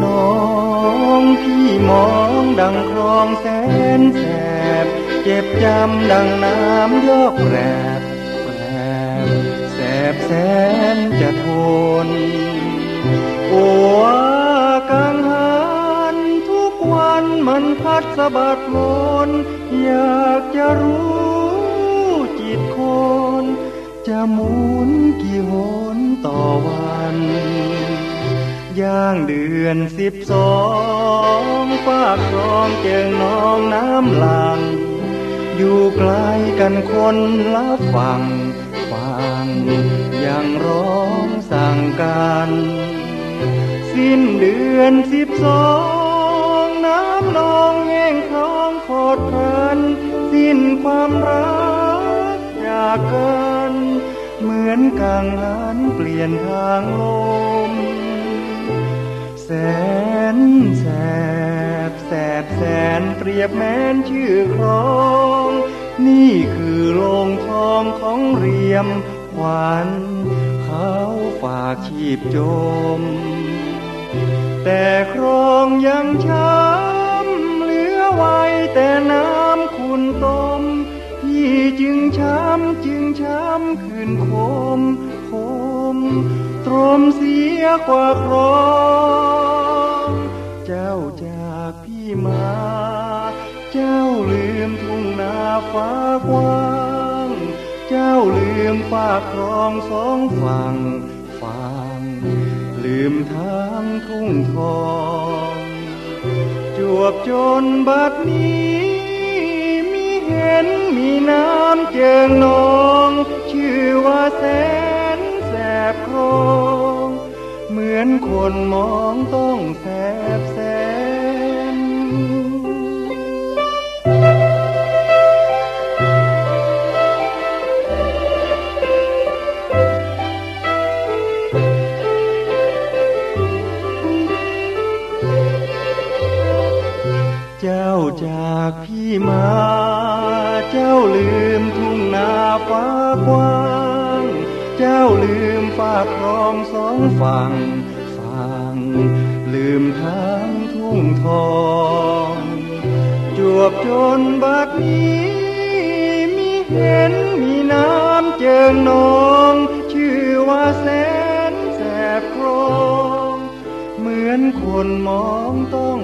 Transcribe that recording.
ນ້ອງ ພີ່ມອງດັ່ງຄລອງແສນແສບ ເຈັບຈຳດັ່ງນ້ຳຢອກແປບ ແປບ ແສບແສນຈະທົນ. ໂອ ອາກັງຫັນ ທຸກວັນມັນພັດສະບັດວົນ ຢາກຈະຮູ້ຈິດຄົນ ຈະໝູນກີ່ຫົນຕໍ່ວັນ ຢ່າງເດືອນສິບສອງ ປາກຄລອງເຈີງໜອງນ້ຳຫຼັ່ງ ຢູ່ໄກກັນຄົນລະຝັ່ງ ຝັ່ງຍັງຮ້ອງສັ່ງກັນ. ສິ້ນເດືອນສິບສອງ ນ້ຳໜອງແຫ້ງຄອງຂອດຄັນ ສິ້ນຄວາມຮັກຈາກກັນ ເໝືອນກັງຫັນປ່ຽນທາງລົມ. ແສນແສບ ແສບແສນປຽບແມ່ນຊື່ຄລອງ ນີ້ຄືໂລງທອງຂອງລຽມ ຂວັນເຂົາຝາກຊີບຈົມ ແຕ່ຄລອງຍັງຊ້ຳ ເຫຼືອໄວ້ແຕ່ນ້ຳຂຸ່ນຕົມ ພີ່ຈຶ່ງຊ້ຳ ຈຶ່ງຊ້ຳຂຶ້ນຂົມ ຂົມ ຕົມເສຍກວ່າຄລອງ ເຈົ້າຈາກ ພີ່ມາ ເຈົ້າລືມທົ່ງນາຟ້າກວ້າງ ເຈົ້າລືມປາກຄລອງສອງຝັ່ງ ຝັ່ງລືມທາງທົ່ງທອງ ຈວບຈົນບັດນີ້ ມີເຫັນມີນ້ຳເຈີງໜອງ ຊື່ວ່າແສນແສບຄລອງ ເໝືອນຄົນມອງຕ້ອງແສບແສນ. ເຈົ້າຈາກ ພີ່ມາ ເຈົ້າລືມທົ່ງນາຟ້າກວ້າງ ເຈົ້າລືມຟາກຄລອງສອງຝັ່ງ ຝັ່ງລືມທາງທົ່ງທອງ ຈວບຈົນບັດນີ້ ມີເຫັນມີນ້ຳເຈີງໜອງ ຊື່ວ່າແສນແສບຄລອງ ເໝືອນຄົນມອງຕ້ອງ